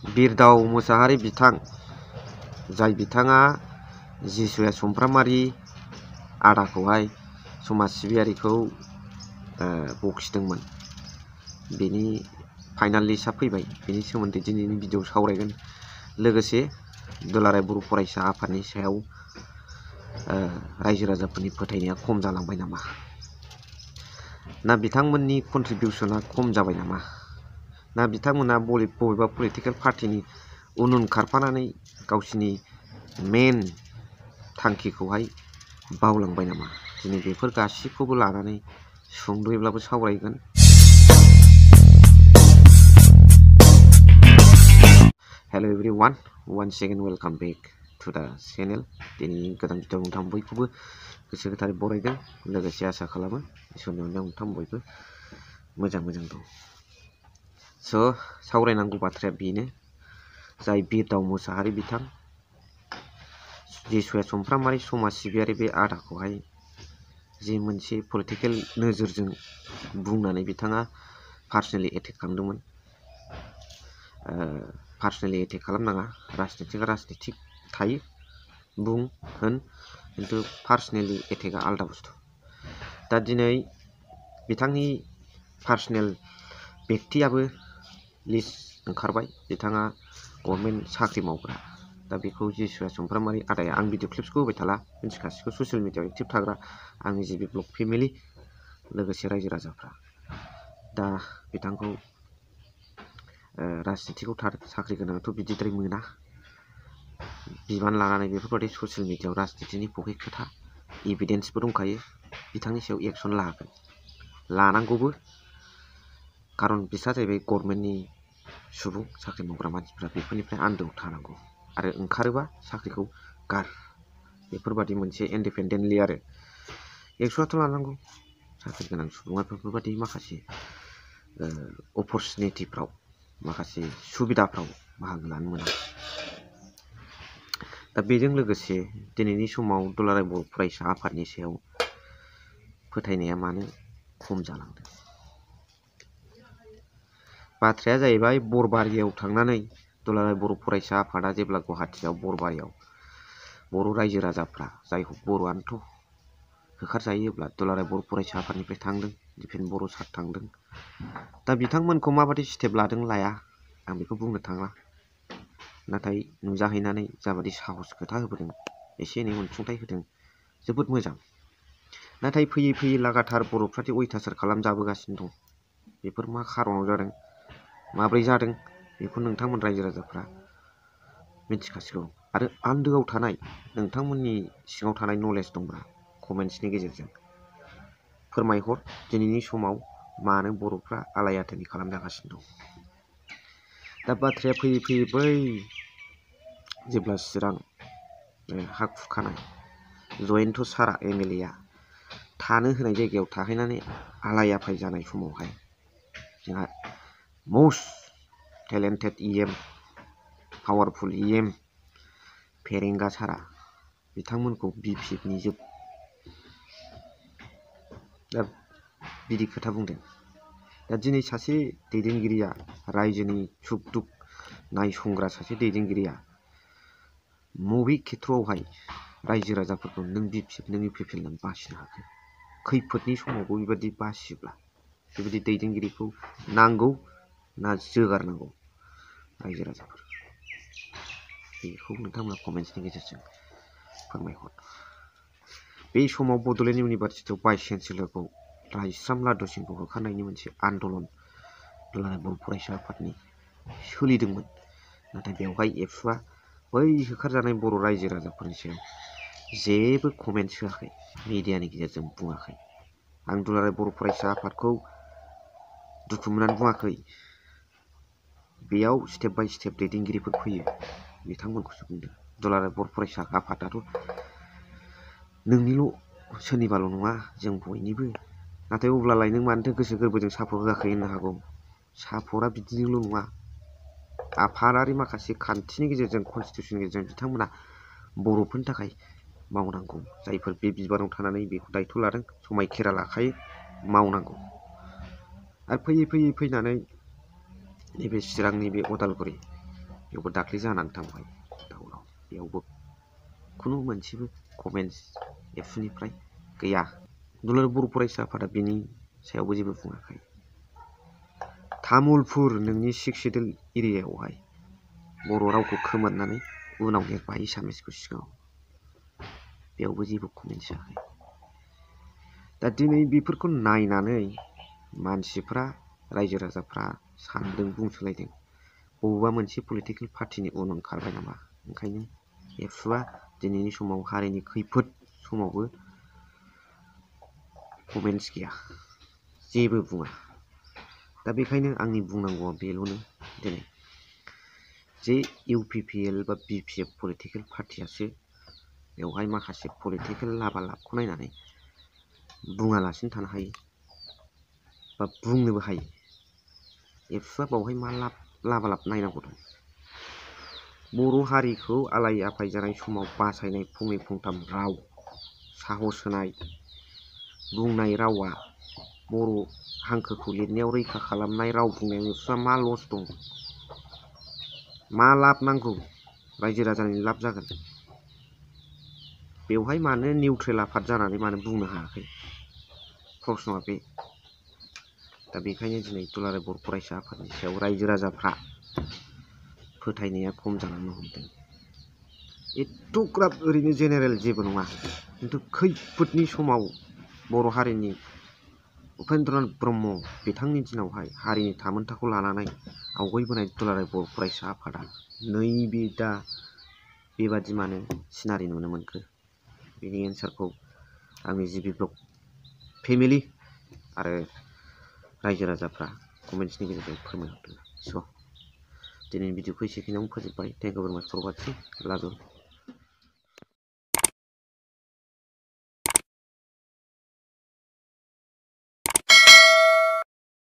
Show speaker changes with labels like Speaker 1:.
Speaker 1: बिरदाव मोसाहारि बिथां जाय बिथाङा जिसुया सुमफ्रामारि आदाखौहाय समाज सिबियारिखौ बखिदोंमोन बेनि फाइनाल लिस्टआ फैबाय। बेनि सोमोन्दै दिनैनि भिडिअ'आव सावरायगोन। लोगोसे दुलाराय बर' फरायसा आफादनि सायाव रायजो राजाफोरनि फोथायनाया खम जालांबाय नामा, ना बिथांमोननि कन्ट्रिबिउसना खम जाबाय नामा, ना बिथांमोना बबेबा पलिटिकेल पार्टिनि उन खारफानानै गावसिनि मेन थांखिखौहाय बावलांबाय नामा, दिनै बेफोर गासिखौबो लानानै सुंद'यैब्लाबो सावरायगोन। Hello everyone, once again welcome back to the channel. दिनै गोदान भिडिअ नोंथां बयखौबो गोसो गोथारै बरायदों। लोगोसे आसा खालामो इसोरनि अननायाव नोंथां बयबो मोजां दं। स' सावरायनांगौ बाथ्राया बेनो, जाय बिरदाव मोसाहारि बिथां जिसुया सुमफ्रामारि समाज सिबियारि बे आदाखौहाय जे मोनसे पलिटिकेल नोजोरजों बुंनानै बिथाङा पार्सनेलि एटेक खालामदोंमोन। पार्सनेलि एटेक खालामनाङा, राजनितिकआ राजनितिक थायो बुं होन, खिन्थु पार्सनेलि एटेकआ आलादा बुस्थु। दा दिनै बिथांनि पार्सनेल बेक्तियाबो लिस्ट ओंखारबाय, बिथाङा गभर्नमेन्ट साख्रि मावग्रा। दा बेखौ जिसुया सुमफ्रामारि आदाया, आं भिडिअ क्लिप्सखौ होबाय थाला, मिथिखासिगौ ससियेल मिडियायाव एक्टिभ थाग्रा आंनि जिबि ब्लग फेमिलि लोगोसे रायजो राजाफ्रा। दा बिथांखौ राजनितिकआव साख्रि गोनांथ' बिदिद्राय मोना, बिबान लानानै बेफोरबायदि ससियेल मिडियायाव राजनितिनि पके खोथा एभिडेन्सबो दंखायो। बिथांनि सायाव एक्सन लागोन, लानांगौबो, खारन बिस्रा जाहैबाय गभर्नमेन्टनि सुबुं, साख्रि मावग्रा मानसिफ्रा बेफोरनिफ्राय आन्दोआव थानांगौ आरो ओंखारोबा साख्रिखौ गार, बेफोरबायदि मोनसे इन्डिपेन्डेन्टलि आरो एक्सनआथ' लानांगौ। साख्रि गोनां सुबुङा बेफोरबायदि माखासे अपरचुनिटिफ्राव, माखासे सुबिदाफ्राव बाहागो लानो मोना। दा बेजों लोगोसे दिनैनि समाव दुलाराय बर' फरायसा आफादनि सायाव फोथायनाया मानो खम जालांदों? बाथ्राया जाहैबाय, बरबारियाव थांनानै दुलाराय बर' फरायसा आफादा जेब्ला गुवाहाटियाव बरबारियाव बर' रायजो राजाफ्रा, जाय बर'आनोथ' होखारजायोब्ला दुलाराय बर' फरायसा आफादनिफ्राय थांदों, दिफेन बर' सार थांदों। दा बिथांमोनखौ माबायदि स्टेप लादों लाया आं बेखौ बुंनो थांला, नाथाय नुजाहैनानै जाबायदि साहस खोथा होबोदों, एसे एनै अनसुंथाइ होदों, जोबोद मोजां। नाथाय फैयै फैयै लागाथार बर'फ्रादि अयथासार खालामजाबोगासिनो दं, बेफोर मा खारनाव जादों, माब्रै जादों, बेखौ नोंथांमोन रायजो राजाफ्रा मिथिखासिगौ। आरो आन्दोआव थानाय नोंथांमोननि सिङाव थानाय नलेज दंब्ला कमेन्ट्सनि गेजेरजों फोरमायहर, दिनैनि समाव मानो बर'फ्रा आलाय आथानि खालामजागासिनो दं। दा बाथ्राया फैयै फैयै बै जेब्ला चिरां हा खुरखानाय जयन्त सारा एमएलएआ थानो होनाय जायगायाव थाहैनानै आलाय आफाय जानाय समावहाय जोंहा most talented EM, powerful EM फेरेंगा सारा बिथांमोनखौ बिपिएफनि दा बिदि खोथा बुंदों। दा दिनै सासे दैदेनगिरिया, रायजोनि सुख दुख नायसंग्रा सासे दैदेनगिरिया बबे खेथ्रआवहाय रायजो राजाफोरखौ नों बिपिएफ नों इउपिपिएल होननानै बासिनो हाखो? खैफोदनि समावबो बेबायदि बासियोब्ला बेबायदि दैदेनगिरिखौ नांगौ ना जोगारनांगौ? रायजो राजाफोर, बेखौ नोंथांमोना कमेन्ट्सनि गेजेरजों फोरमायहर। बे समाव बड'लेण्ड इउनिभारसिटियाव भाइस चेन्सेलरखौ लाइस्राम लादु सिंहखौ होखारनायनि मोनसे आन्दलन दुलाराय बर' फरायसा आफादनि सोलिदोंमोन। नाथाय बेवहाय एबसुआ बै होखारजानाय बर' रायजो राजाफोरनि सायाव जेबो कमेन्ट्स होआखै, मिडियानि गेजेरजों बुङाखै। आं दुलाराय बर' फरायसा आफादखौ दुखु मोननानै बुङाखै, बेयाव स्टेप बाय स्टेप दैदेनगिरिफोर फैयो, बिथांमोनखौसो बुंदों। दुलाराय बर' फरायसा आफादाथ' नोंनिल' सोरनिबाल' नङा, जों बयनिबो। नाथाय अब्लालाय नों मानोथो गोसो गोरबोजों सापर्ट होआखै होननो हागौ। सापर्टआ बिदिजोंल' नङा, आफादारि माखासे खान्थिनि गेजेरजों, कनस्टिटिउसननि गेजेरजों बिथांमोना बर'फोरनि थाखाय मावनांगौ। जायफोर बे बिबानाव थानानै बेखौ दायथ' लादों, समायखेरा लाखायो, मावनांगौ। आरो फैयै फैयै फैनानै नैबे चिरांनि बे उदालगुरि बेयावबो दाख्लै जानानै थांबाय दावराव, बेयावबो खुनु मोनसेबो कमेन्ट्स एबसुनिफ्राय गैया। दुलाराय बर' फरायसा आफादा बेनि सायावबो जेबो बुङाखै। तामुलपुर नोंनि सिक्सिडेल एरियायावहाय बर' रावखौ खोमोरनानै उनाव लिरबाय एसामिसखौ सिगाङाव, बेयावबो जेबो कमेन्ट्स जायाखै। दा दिनै बेफोरखौ नायनानै मानसिफ्रा, रायजो राजाफ्रा सानदों, बुंसोलायदों बबेबा मोनसे पलिटिकेल पार्टिनि उन ओंखारबाय नामा। ओंखायनो एबसुआ दिनैनि समाव हारिनि खैफोद समावबो कमेन्ट्स गैया, जेबो बुङा। दा बेखायनो आंनि बुंनांगौआ बेल'नो दिनै जे UPPL बा BPF पलिटिकेल पार्टियासो बेवहाय माखासे पलिटिकेल लाबालाबखौ नायनानै बुङालासिनो थानो हायो बा बुंनोबो हायो। एबसुआ बावहाय मा लाबालाब नायनांगौ दं। बर' हारिखौ आलाय आफाय जानाय समाव बासायनाय फंनै फंथाम राव, साहस होनाय, बुंनाय रावा, बर' हांखोखौ लिरनायाव रैखा खालामनाय राव बुंनायाव एबसुआ मा लस दं, मा लाब नांगौ, रायजो राजानि लाब जागोन, बेवहाय मानो निउट्रेल आफाद जानानै मानो बुंनो हायाखै, प्रश्नआ बे। दा बेखायनो दिनै दुलाराय बर' फरायसा आफादनि सायाव रायजो राजाफ्रा फोथायनाया खम जालांनो हमदों। एथ'ग्राब ओरैनो जेनेरेल जेबो नङा, खिन्थु खैफोदनि समाव बर' हारिनि उपेन्द्रनाथ ब्रह्म बिथांनि दिनावहाय हारिनि थामोनथाखौ लानानै आवगायबोनाय दुलाराय बर' फरायसा आफादा नैबे दा बेबादि मानो सिनारि नुनो मोनखो, बेनि एन्सारखौ आंनि जिबि ब्लग फेमिलि आरो रायजो राजाफ्रा कमेन्ट्सनि गेजेरजों फोरमायहरदों। स' दिनैनि भिडिअखौ एसेखिनियावनो फोजोबबाय। थेंक इउ भेरि माच फर वाचिं। लाभ इउ।